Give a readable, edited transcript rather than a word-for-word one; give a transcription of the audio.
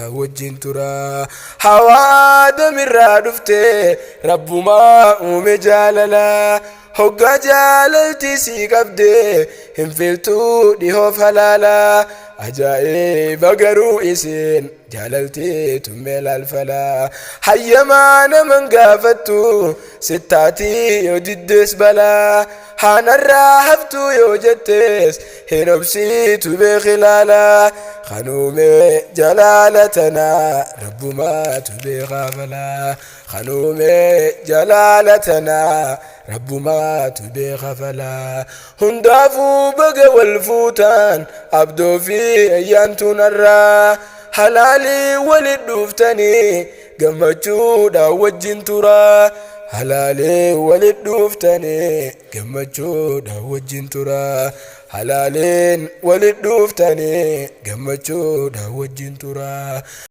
Gammachuudhaan wajjin tura. Hawaa Aadamirraa dhufte Rabbumaa uume jaalala. Hoggaa jaalalti sii qabde hin filtuu dhihoof halaala. Ajaa'iba garuu isin jaalalti tummee laalfala. Hayyamaa naman gaafattu sittaatii yoo diddees balaa. Haanarraa haftuu yoo jettees hin obsiitu beeki laala. Kan uume jalaala tana Rabbumaatu beekaa fala. Kan uume jalaala tana Rabbumaatu beeka fala. Hundaafuu baga wal fuutan Abdoo fi Ayyaantuun har'aa. Halaalii walit dhuuftanii gammachuudhaan wajjin turaa. Halaalii walit dhuuftanii gammachuudhaan wajjin turaa. Halaaliin walit dhuuftanii gammachuudhaan wajjin turaa.